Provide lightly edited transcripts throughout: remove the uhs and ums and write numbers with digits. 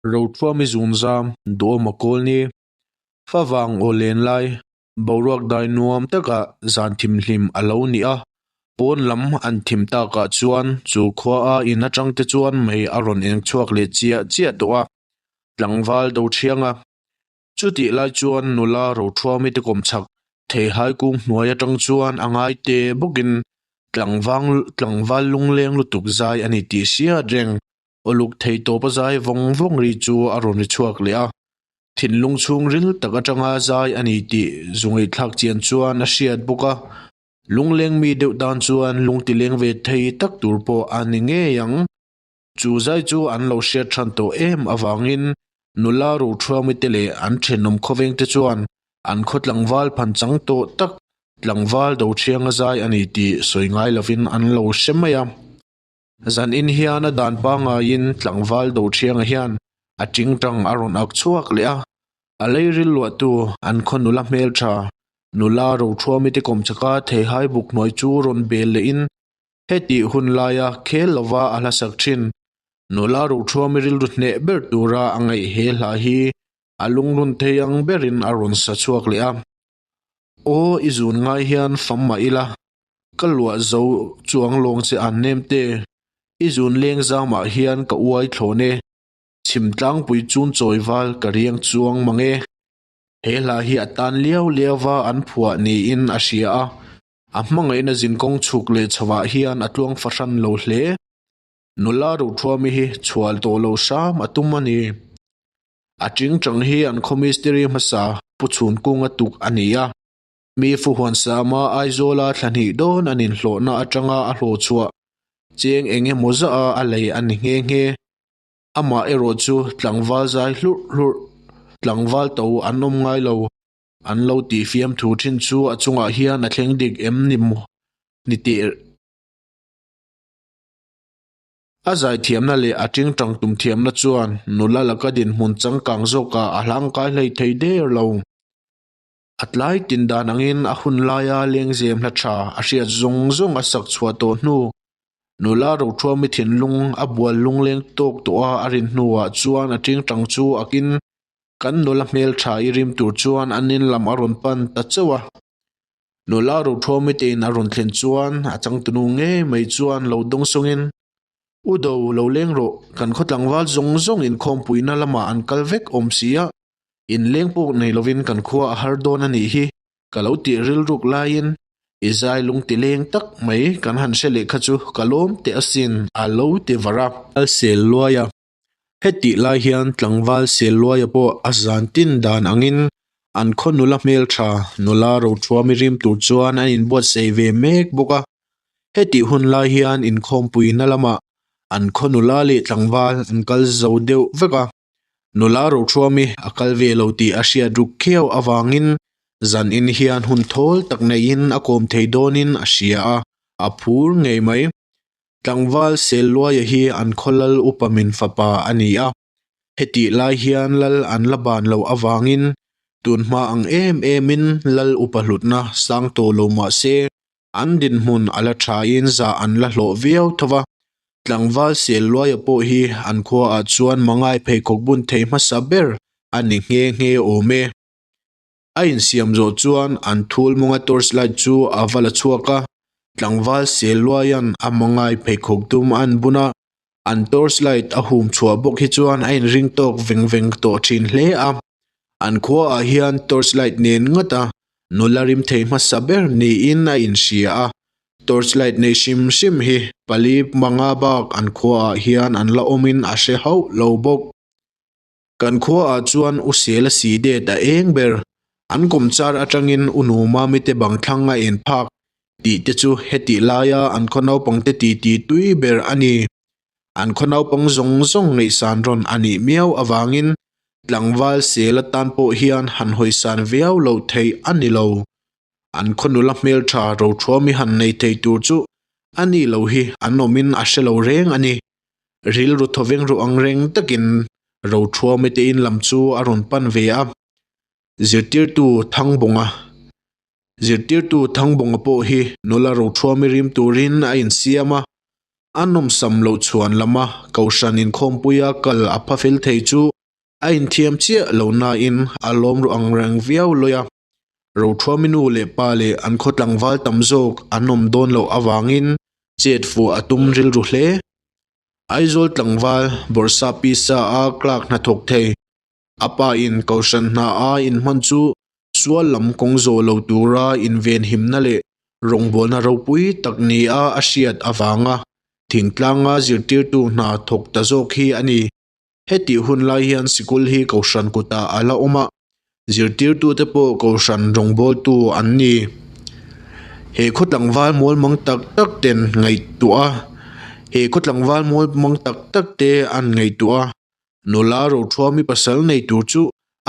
Rothuami zunzam, Duhawma Kawlni, Favang aw len lai, boruak dai nuam takah zan thimhlim a lo ni a, pawn lam an thim takah chuan chu khua a in atang te chuan mei a rawn eng chhuak leh chiah chiah tawh a, tlangval do thiang a. Chutih lai chuan nula Rothuami te kawmchhak theihai kung hnuai atang chuan a ngai te bawkin tlangvang tlangval lungleng lutuk zai a ni tih hriat reng. Uluk thei tawp a zai vawng vawng ri chu a rawn ri chhuak leh a, thinlung chhungril tak atanga zai a ni tih zungeihthlak chian chuan a hriat bawk a, lungleng mi deuh tan chuan lungtileng ve thei tak tur pawh a ni ngei ang. Chu zai chu an lo hriat than tawh em avangin nula Rothuami te leh an thenawm khawveng te chuan an khaw tlangval phan chang tawh tak tlangval Dothianga zai a ni tih sawi ngai lovin an lo hre mai a. Zanin hian a dan pangaiin tlangval Dothianga hian a tingtang a rawn ak chhuak leh a, a leiril luahtu an khaw nula hmeltha, nula Rothuami te kawmchaka theihai buk hnuai chu rawn bel lehin hetih hun laia khel lova a hlasak thin. Nula Rothuami rilru hneh ber tura a ngaih he hla hi a lungrun thei ang berin a rawn sa chhuak leh a. Aw i zun ngai hian fam mah ila, Ka luah zo chuang lawng che an nem te, i zun leng zamah hian ka uai thlawn e, chhim tlangpui chun chawi val ka riang chuang mang e. He hla hi a tan liau liau va an phuah niin a hria a, a hmangaihna zinkawng chhuk leh chhovah hian a tluang fahran lo hle. Nula Rothuami hi chhual tawh lo hram a tum a ni. A tingtang hi an khaw mistiri hmasa Pu Chhunkunga tuk a ni a. Mi fuhuan sama Aizawla thla hnih dawn an inhlawhna atanga a hlawh chhuah cheng eng emaw zah a a lei a ni nghe nghe. Amah erawh chu tlangval zai hlurh hlurh, tlangval to an awm ngai lo, an lo tih fiamthu thin chu a chungah hian a thleng dik em ni maw ni teh. A zaithiamna leh a tingtang tum thiamna chuan nula laka dinhmun changkang zawkah a hlangkai hlei thei der lo. A tlai tin dan angin a hun laia lengzem hla tha a hriat zawng zawng a sak chhuah tawh hnu, nula Rothuami thinlung a bual lungleng tawk tawh a a rin hnuah chuan a tingtang chu akin kan nula hmel tha i rim tur chuan an in lam a rawn pan ta chauh a. Nula Rothuami tein a rawn thlen chuan a changtunu ngei mai chuan lo dawngsawngin, U Do, lo leng rawh, kan khaw tlangval zawng zawng inkhawmpuina lamah an kal vek awm si a, Inleng pawh nei lovin kan khua a har dawn a nih hi, ka lo tih rilruk laiin i zai lung ti leng tak mai kan han hre leh kha chu ka lawm teh asin a lo ti var a. Tlangval sel luaia. Hetih lai hian tlangval sel luaia pawh a zan tin dan angin an khaw nula hmeltha nula Rothuami rim tur chuan an inbuatsaih ve mek bawk a. Hetih hun lai hian inkhawmpuina lamah an khaw nula leh tlangval an kal zo deuh vek a. Nula Rothuami a kal ve lo tih a hriat ruk khiau avangin zanin hian hun thawl tak neihin a kawm thei dawnin a hria a, a phur ngei mai. Tlangval Selluaia hi an khaw lal upa min fapa a ni a, hetih lai hian lal an la ban loh avangin tunhma ang em emin lal upa hlutna sang tawh lo mah se An dinhmun a la thain zah an la hlawh viau tho va, tlangval Sialluaia pawh hi an khuaah chuan mangai pheikhawk bun thei hmasa ber a ni nghe nghe awm e. A insiam zawh chuan an thul mawnga torch light chu a va la chhuak a, tlangval Sialluaia'n a mangai pheikhawk dum a an bun a, an torch light a hum chhuah bawk hi chuan a inring tawk veng veng tawh thin hle a. An khuaah hian torch light nen ngawt a nula rim thei hmasa ber niin a inhria a, torch light nei hrim hrim hi pali manga bak an khuaah hian an la awmin a hre hauh lo bawk. Kan khuaah chuan u Sela si det a eng ber, an kawmchar atangin u Nu Mami te bang thlang a en phak tih te chu hetih laia an khaw naupangte titi tui ber a ni. An khaw naupang zawng zawng ngaihsan rawn a nih miau avangin tlangval sel atan pawh hian han hawisan viau loh theih a ni lo. An khaw nula hmeltha Rothuami han nei thei tur chu a ni lo hi an awmin a hre lo reng a ni. Rilru thawveng ru ang reng takin Rothuami te in lam chu a rawn pan ve a. Zirtirtu Thangbawnga Zirtirtu Thangbawnga pawh hi nula Rothuami rim turin a insiam a, a nawmsam loh chhuan lama Kohhran inkhawmpuia kal a pha fel thei chu. A inthiam chiah lo nain a lawm ru ang reng viau lawi a. Rothuami nu leh pa leh an khaw tlangval tam zawk an awm dawn loh avangin chet fuh a tum rilru hle. Aizawl tlangval bawrhsa pisa a clerk hnathawk thei. A pa in kohhran hna a inhman chu sual lam kawng zawh lo tura invenhimna leh rawngbawlna ropui tak nia a hriat avanga thingtlanga zirtirtu hna thawk ta zawk hi a ni. Hetih hun lai hian sikul hi Kohhran kutah a la awm a, zirtirtute pawh Kohhran rawngbawltu an ni. He khaw tlangval mualmang tak tak ten ngaihtuah a, he khaw tlangval mualmang tak tak te an ngaihtuah a, nula Rothuami pasal nei tur chu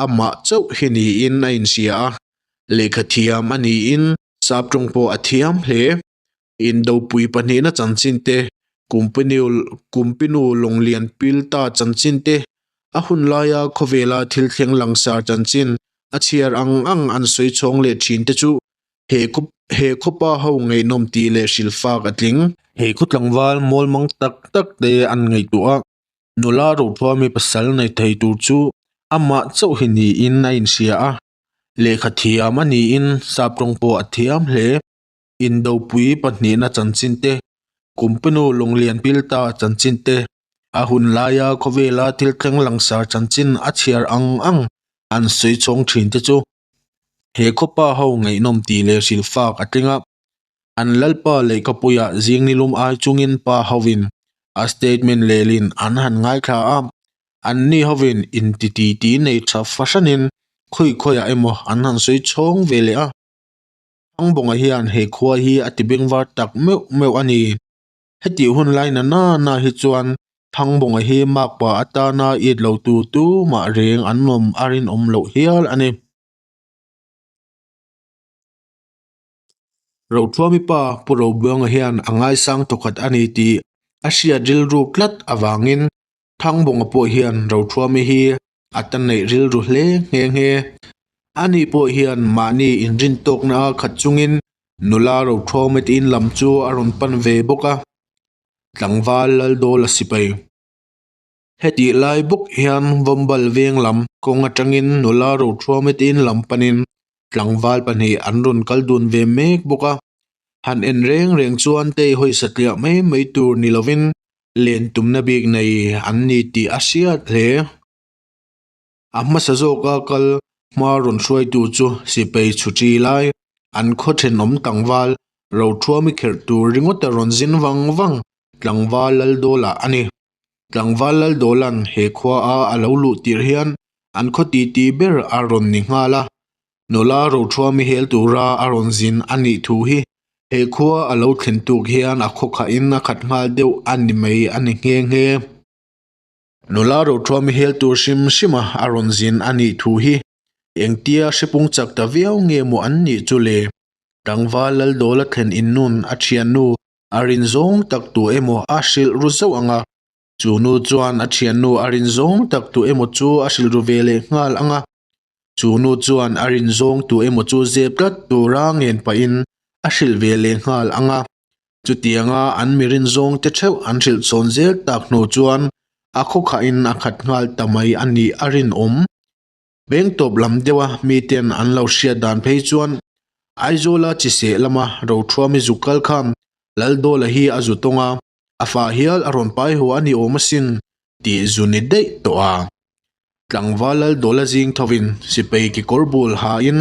amah chauh hi niin a inhria a, lehkha thiam a niin sap tawng pawh a thiam hle. Indopui pahnihna chanchin te, Kumpinu Lawnglian pil ta chanchin te, a hun laia khawvela thil thleng langsar chanchin a chhiar ang ang an sawi chhawng leh thin te chu he he khawpa ho ngaihnawm tih leh hrilhfak a tling. He khaw tlangval mawlmang tak tak te an ngaihtuah a, nula Rothuami pasal nei thei tur chu amah chauh hi niin a inhria a, lehkha thiam a niin sap tawng pawh a thiam hle. Indopui pahnihna chanchin te, Kumpinu Lawnglian Pilta chanchin te, a hun laia khawvela thil thleng langsar chanchin a chhiar ang ang an sawi chhawng thin te chu he khawpa ho ngaihnawm tih leh hrilhfak a tling a. An lalpa lehkhapuiah zing nilum ai chungin pa hovin a statement lehlin an han ngaithla a, anni hovin intiti ti nei tha fahranin khawi khawiah emaw an han sawi chhawng ve leh a. Thangbawnga hian he khua hi a ti bengvar tak meuh meuh a ni. Hetih hun lai na na na hi chuan Thangbawnga hi makpa atana it lo tu tu mah reng an awm a rinawm loh hial a ni. Rothuami pa Pu Robuanga hian a ngaisang thawkhat a ni tih a hriat rilru tlat avangin Thangbawnga pawh hian Rothuami hi A ta neih rilru hle nghe nghe. Ani pawh hian mahni inrintawkna a khat chungin nula Rothawmite in lam chu a rawn pan ve bawk a, tlangval Laldawla sipai. Hetih lai bawk hian Vawmbal veng lam kawng atangin nula Rothawmite in lam panin tlangval pahnih an rawn kal dun ve mek bawk a. Han en reng reng chuan tei hawi satliah mai mai tur ni lovin len tumna bik nei an ni tih a hriat hle. A hmasa zawka kal hma rawn hruaitu chu sipai chhuṭi lai an khaw thenawm tlangval Rothuami kherh tur ringawta rawn zin vang vang tlangval Laldawla a ni. Tlangval Laldawla'n he khua a a lo luh tirh hian an khaw titi ber a rawn ni nghal a, Nula Rothuami hel tura a rawn zin a nih thu hi he khua a lo thlen tuk hian a khaw khahin a khat nghal deuh a ni mai a ni nghe nghe. Nula Rothuami hel tur hrim hrima a rawn zin a nih thu hi engtia hripung chak ta viau nge maw an nih chu le? Tlangval Laldawla thlen innun a thiannu a rin zawng tak tu emaw a hrilh ru zauh ang a, chu nu chuan a thiannu a rin zawng tak tu emaw chu a hrilh ru ve leh nghal ang a, chu nu chuan a rin zawng tu emaw chu zep tlat tura ngen pahin a hrilh ve leh nghal ang a. Chutianga an mi rin zawng te theuh an hrilh chhawn zel tak hnu chuan a khawkhahin a khat nghal ta mai a nih a rinawm. Veng tawp lam deuha miten an lo hriat dan phei chuan Aizawla chiseh lama Rothuami zuk kal khan Laldawla hi a zu tawng a, a fa hial a rawn pai haw a ni awm asin tih zu ni daih tawh a. Tlangval Laldawla zing thovin sipai kekawr bul hain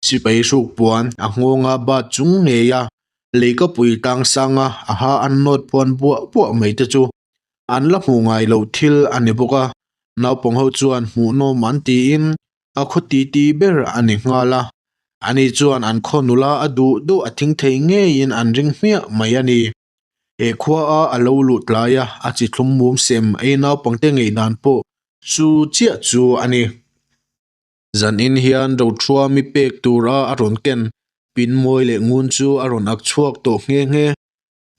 sipai hruk puan a nghawnga bat chung ngei a, leikapui tlang sanga a ha an nawt phuan buah buah mai te chu an la hmuh ngai loh thil a ni bawk a, naupang ho chuan hmuhnawm an tiin a khaw titi ber a ni nghal a, ani chuan an khaw nula a duh duh a thing thei ngeiin an ring hmiah mai a ni. He khua a a lo luh tlai a, a chi thlum mum sem ei naupangte ngaihdan pawh chu chiah chu a ni. Zanin hian Rothuami pek tura a rawn ken pin mawi leh ngun chu a rawn ak chhuak tawh nghe nghe.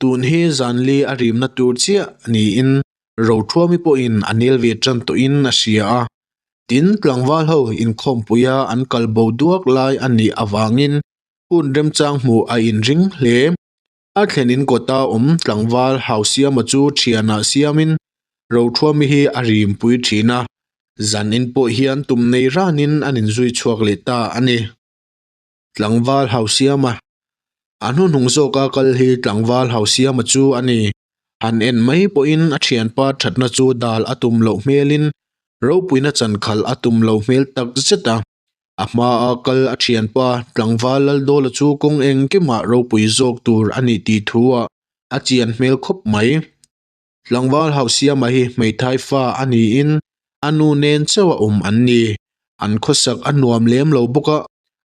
Tun hi zanli a rimna tur chiah niin Rothuami pawhin a nel ve tan tawhin a hria a. Tin, tlangval ho inkhawmpuia an kal bo duak lai a nih avangin hun remchang hmuh a inring hle. A thlen in kawta awm tlangval Hausiama chu thianah siamin Rothuami hi a rimpui thin a. Zanin pawh hian tum nei ranin an inzui chhuak leh ta a ni. Tlangval Hausiama A hnuhnung zawka kal hi Tlangval Hausiama chu a ni. Han en mai pawhin a thianpa thatna chu dal a tum loh hmelin ropuina chankhalh a tum lo hmel tak zet a. A hmaa kal a thianpa Tlangval Laldawla chu kawng engkimah ropui zawk tur a nih tih thu-ah a chian hmel khawp mai. Tlangval Hausiama hi hmeithai fa a niin a nu nen chauh a awm an ni. An khawsak a nuam lem lo bawk a,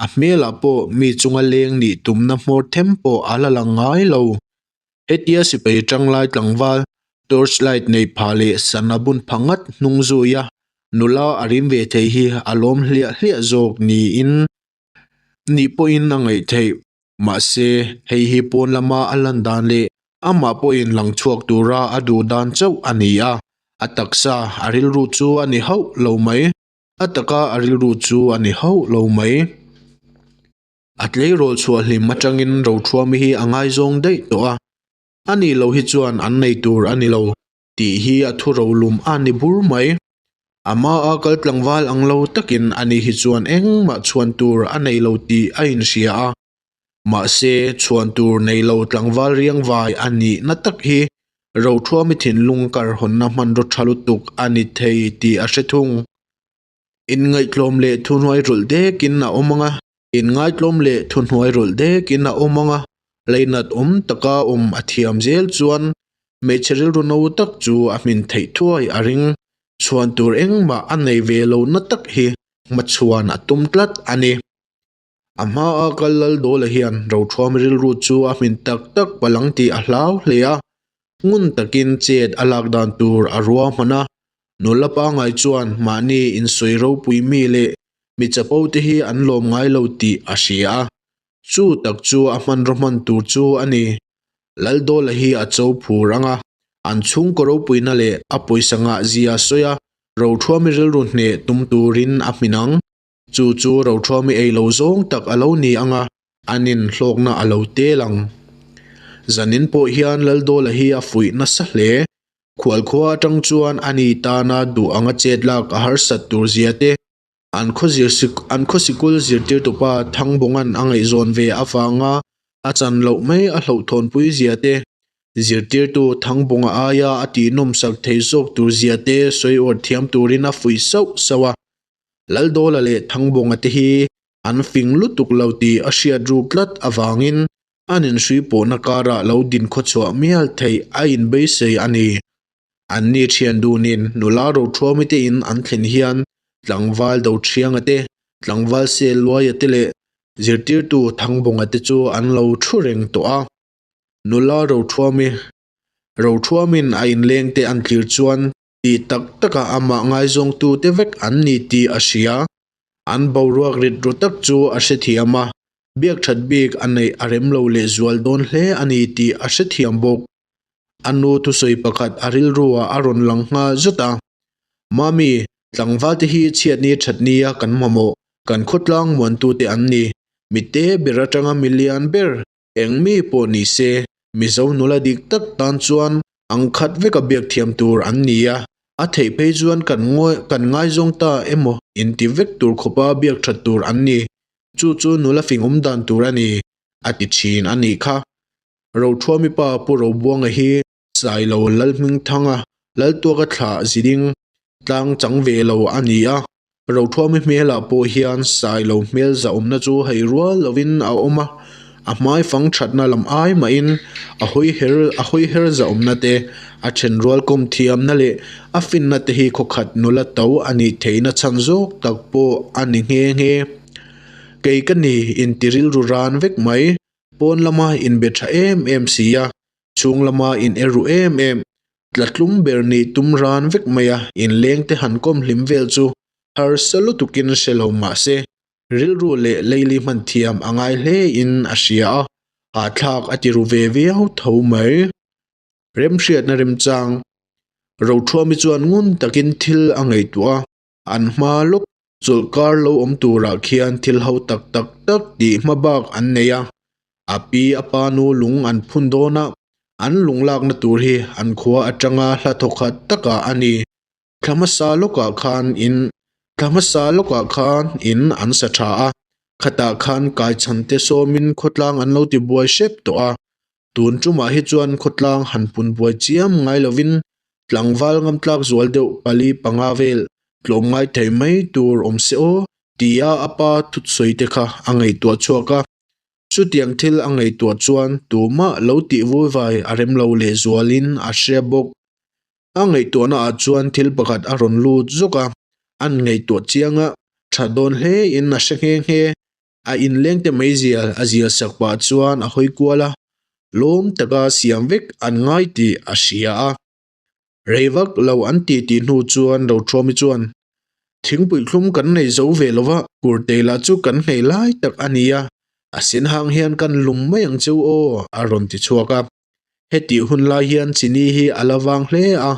a hmelah pawh mi chunga leng nih tumna hmawr them pawh a la lang ngai lo. Hetia sipai tanglai tlangval torch light nei pha leh sana bun pha ngat hnung zui a, nula a rim ve thei hi a lawm hliah hliah zawk niin nih pawhin a ngaih theih. Mahse, hei hi pawn lama a lan dan leh amah pawhin lang chhuak tura a duh dan chauh a ni a, a taksa a rilru chu a ni hauh lo mai. A taka a rilru chu a ni hauh lo mai. A tleirawl chhuah hlim atangin Rothuami hi a ngaizawng daih tawh a, a nih loh hi chuan an nei tur a ni lo tih hi a thu rolum a ni bur mai. A hmaa kal tlangval ang lo takin ani hi chuan engmah chhuan tur a nei lo tih a inhria a, mahse chhuan tur nei lo tlangval riangvai a nihna tak hi Rothuami thinlung karhawnna hmanraw tha lutuk a ni thei tih a hre thung. Inngaihtlawm leh thuhnuai rawlh dekin a awm ang a, inngaihtlawm leh thuhnuai rawlh dekin a awm ang a, leinat awm taka awm a thiam zel chuan hmeichhe rilru no tak chu a hmin theih thuai a ring. Chhuan tur engmah a nei ve lo na tak hi hmachhuan a tum tlat a ni. A hmaa kal lal Dawla hian Rothuam rilru chu a hmin tak tak palang tih a hlau hle a, ngun takin chet a lak dan tur a ruahman a. Nula pangngai chuan mahni insawi ropui mi leh mi chapo te hi an lawm ngai lo tih a hria a, chu tak chu a hmanraw hman tur chu a ni. Lal Dawla hi a cho phur ang a, an chhungkaw ropuina leh a pawisa ngah zia sawi a, Rothuami rilru hneh tum turin a hmin ang. Chu chu Rothuami ei lo zawng tak a lo ni ang a, an inhlawkna a lo tel ang. Zanin pawh hian Laldawla hi a fuih nasa hle. Khualkhua atang chuan a ni tana duh anga chet lak a harsat tur zia te, an khaw an khaw sikul zirtirtupa Thangbawnga'n a ngaihzawn ve avanga a chan loh mai a hlauhthawnpui zia te, zirtirtu Thangbawnga aia a tihnawmsak thei zawk tur zia te sawi awr thiam turin a fuih sauh sauh a. Laldawla leh Thangbawnga te hi an fing lutuk lo tih a hriat ruk tlat avangin an inhrui pawhna karah lo din khawchhuah mial theih a inbeisei a ni. Anni thian dunin nula Rothuami te in an thlen hian tlangval Dothianga te, tlangval Selluaia te leh zirtirtu Thangbawnga te chu an lo thu reng tawh a. Nula Rothuami Rothuamin a inleng te an thlir chuan Tih tak takah amah ngaizawngtute vek an ni tih a hria. An boruak rit ru tak chu a hrethiam a, biak that bik a neih a rem lo lehzual dawn hle a ni tih a hrethiam bawk. A nu thusawi pakhat a rilruah a rawn lang nghal zut a, Mami, tlangvalte hi chhiatni thatnia kan mamawh, kan khawtlang muantute an ni. Mite ber atanga milian ber Eng mi pawh ni se, Mizo nula dik tak tan chuan ang khat veka biak thiam tur an ni a, a theih phei chuan kan ngawi kan ngaizawng ta emaw inti vek tur khawpa biak that tur an ni. Chu chu nula fing awm dan tur a ni, a ti thin a nih kha. Rothuami pa Pu Robuanga hi Sailo Lalhmingthanga Laltuaka thlah ziding tlang chang ve lo a ni a, Rothuami hmelah pawh hian Sailo hmel zahawmna chu hei rual lovin a awm a, a hmai fang thatna lam ai mahin a hawi her a hawi her zahawmna te, a then rual kawm thiamna leh a finna te hi khawkhat nula to a nih theihna chhan zawk tak pawh a ni nghe nghe. Kei ka ni inti rilru ran vek mai, pawn lama inbe tha em em si a, Chhung lama in er ru em em, tla tlum ber nih tum ran vek mai a, inleng te han kawm hlim vel chu harsa lutukin hre lo mah se, rilru leh leili hman thiam a ngai hle in a hria a, hahthlak a ti ru ve viau tho mai. Remhriatna remchang Rothuami chuan ngun takin thil a ngaihtuah a, An hma lawk chawlhkar lo awm turah khian thil ho tak tak tak tih hma bak an nei a, a pi a pa nu lung an phun dawn a, an lung lakna tur hi an khua atanga hla thawkhat takah a ni. Thla hmasa lawkah khan in Thla hmasa lawkah khan in an sa tha a, khatah khan kaichhan te sawmin khawtlang an lo ti buai hrep tawh a. Tun tumah hi chuan khawtlang han pun buai chiam ngai lovin tlangval ngamtlak zual deuh pali panga vel tlawm ngai thei mai tur awm se aw tia a pa thutsawi te kha a ngaihtuah chhuak a. Chutiang thil a ngaihtuah chuan tumah lo tih vuivai a rem lo lehzualin a hria bawk. A ngaihtuahna ah chuan thil pakhat a rawn lut zawk a, an ngaihtuah chiang a, tha dawn hle in a hre nghe nghe. A inleng te mai zial a zial sak pah chuan a hawi kual a, lawm taka siam vek an ngai tih a hria a. Rei vak lo an ti tih hnu chuan Rothruami chuan, Thingpui thlum kan nei zo ve lo va, Kurtei lah chu kan nghei lai tak a nia, a sen hang hian kan lum mai ang cheu aw, a rawn ti chhuak a. Hetih hun lai hian chini hi a la vang hle a,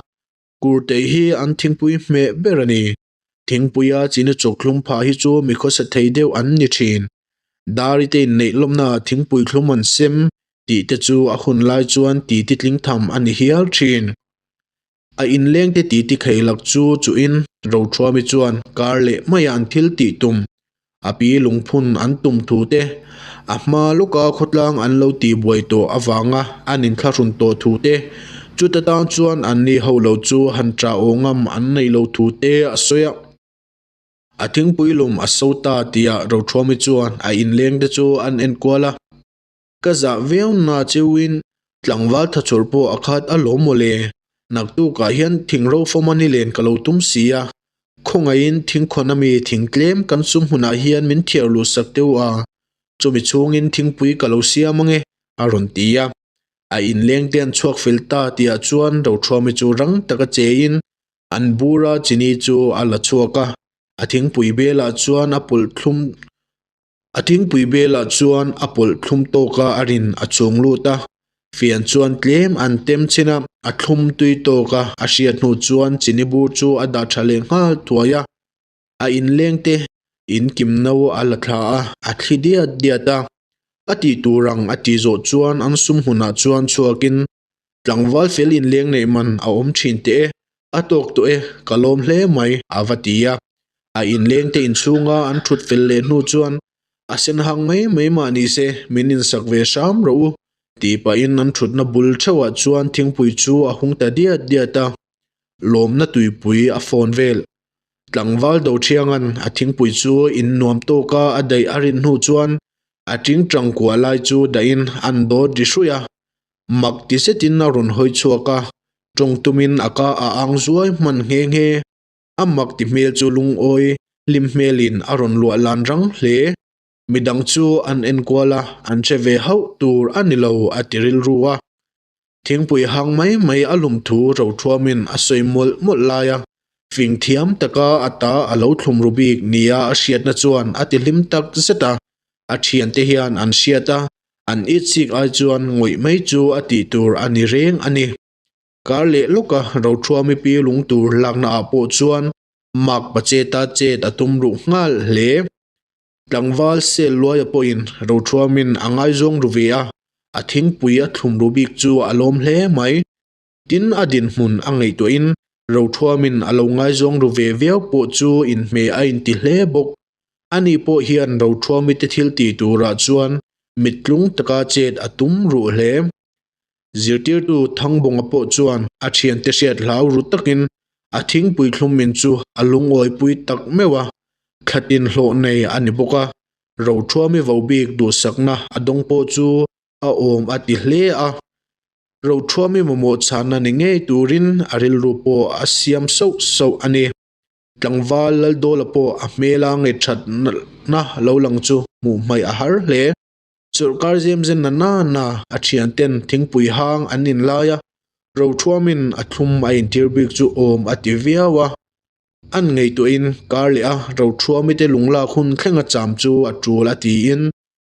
Kurtei hi an thingpui hmeh ber a ni. Thingpuia chini chawkhlum phah hi chu mi khawsa thei deuh an ni thin. Dari te inneih lawmna thingpui thlum an sem tih te chu a hun lai chuan titi tling tham a ni hial thin. A inleng te titi kheilak chu chuhin Rothuami chuan kar leh maia an thil tih tum A pi lungphun an tum thu te, a hma lawka khawtlang an lo tihbuai tawh avanga an inthlahrun tawh thu te, chuta tang chuan anni ho lo chu han ṭah aw ngam an nei lo thu te a sawi a. A thingpui lum a so ta tia Rothuami chuan a inleng te chu an enkual a. Ka zah viau na cheuin tlangval thachawr pawh a khat a lawm mawle. Naktukah hian thing ro fawm a ni len ka lo tum si a. Khawngaihin thingkhawn ami thing tlem kan sum hmunah hian min thiar luh sak deuh a, chumi chhungin thingpui ka lo siam ange a rawn ti a. A inleng te an chhuak fel ta tihah chuan Rothuami chu rang taka chein an bura chini chu a la chhuak a, a thingpui belah chuan a pawlh thlum A thingpui belah chuan a pawlh thlum tawka a rin a chhung lut a, fian chuan tlem an tem chin a, a thlum tui tawka a hriat hnu chuan chini bur chu a dah tha leh nghal thuai a, a inleng te in kim no a la thla a, a thli diat diat a. A tih tur ang a tih zawh chuan an sum hmunah chuan chhuakin Tlangval fel inleng neih man a awm thin teh e, a tawk tawh e, ka lawm hle mai, a va ti a. A inleng te inchhunga an thut fel leh hnu chuan, A sen hang mai mai mah ni se, min insak ve hram rawh u, tih pahin an thutna bul theuhah chuan thingpui chu a hung ta diat diat a. Lawmna tuipui a phone vel. Tlangval Dothianga'n a thingpui chu in nuam tawka a daih a rin hnu chuan a tingtang kuah lai chu dahin an dawt ri hruih a. Mak ti zetin a rawn hawi chhuak a, tawng tumin a ka a ang zuai hman nghe nghe. A mak ti hmel chu lungawi hlim hmelin a rawn luah lan rang hle. Midang chu an enkual a, an hre ve hauh tur a ni lo a ti rilru a. Thingpui hang mai mai a lum thu Rothuamin a sawi mawlh mawlh lai a, fing thiam taka a ta a lo thlum ru bik nia a hriatna chuan a ti hlim tak zet a. A thiante hian an hriat a, an itsik ai chuan ngawih mai chu a tih tur a ni reng a ni. Kar leh lawka Rothuami pi lung tur lakna ah pawh chuan mak pa cheta chet a tum ruh nghal hle. Tlangval sel luaia pawhin Rothuamin a ngaizawng ru ve a, a thingpui a thlum ru bik chu a lawm hle mai. Tin a dinhmun a ngaihtuahin Rothuamin a lo ngaizawng ru ve viau pawh chu inhmeh a inti hle bawk. Ani pawh hian Rothuami te thil tih turah chuan mittlung taka chet a tum ruh hle. Zirtirtu Thangbawnga pawh chuan a thiante hriat hlau ru takin a thingpui thlum min chu a lungawipui tak meuh a, thlatin hlawh nei a ni bawk a, Rothuami vobik duhsakna a dawng pawh chu a awm a ti hle a. Rothuami mamawh chhanna ni ngei turin a rilru pawh a siam sauh sauh a ni. Tlangval Laldawla pawh a hmela ngeihthatna lo lang chu hmuh hmaih a har hle. Sawrkar zem zen na na na a thianten thingpui hang an in lai a, Rothuamin a thlum a intir bik chu awm a ti viau a. An ngaihtuahin kar leh a Rothuami te lunglak hun thlenga cham chu a tul a tiin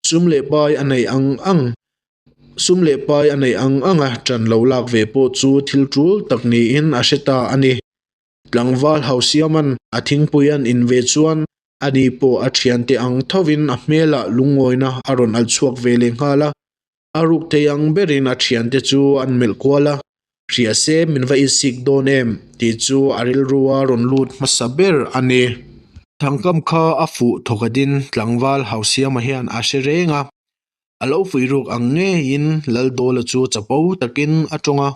sum leh pai a neih ang ang sum leh pai a neih ang anga ṭan lo lak ve pawh chu thil tul tak niin a hre ta a ni. Tlangval Hausiaman a thingpui an in ve chuan ani pawh a thiante ang thovin a hmelah lungawina a rawn alh chhuak ve leh nghal a. A ruk thei ang berin a thiante chu an melh kual a. Hria se min va insik dawn em tih chu a rilrua rawn lut hmasa ber a ni. Thangkam kha a fuh thawkhatin tlangval Hausiama hian a hre reng a, a lo fuih ruk ang ngeiin Laldawla chu chapo takin a tawng a.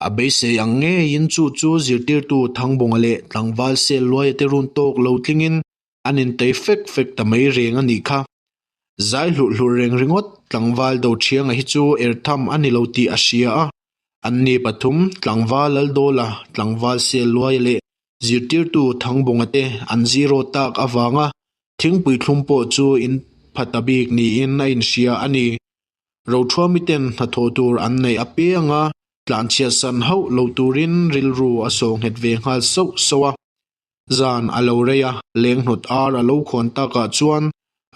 A beisei ang ngeiin chu chu zirtirtu Thangbawnga leh tlangval Selluaia te run tawk lo tlingin an intei fek fek ta mai reng a nih kha. Zai hlurh hlurh reng ringawt tlangval Dothianga hi chu ertham a ni lo tih a hria a, anni pathum, tlangval Laldawla, tlangval Selluaia leh zirtirtu Thangbawnga te an zero tak avanga thingpui thlum pawh chu in pha ta bik niin a inhria a ni. Rothuami ten hnathawh tur an neih apiang a, tlanchhiat san hauh lo turin rilru a saw nghet ve nghal sauh sauh a. Zan a lo rei a, lenghnawt ar a lo khawn takah chuan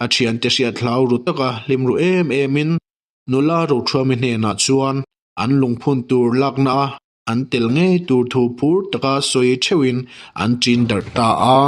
a thiante hriat hlau ru taka hlim ru em emin nula Rothuami hnenah chuan an lungphun tur lakna a an tel ngei tur thu phur taka sawi theuhin an ṭin darh ta a.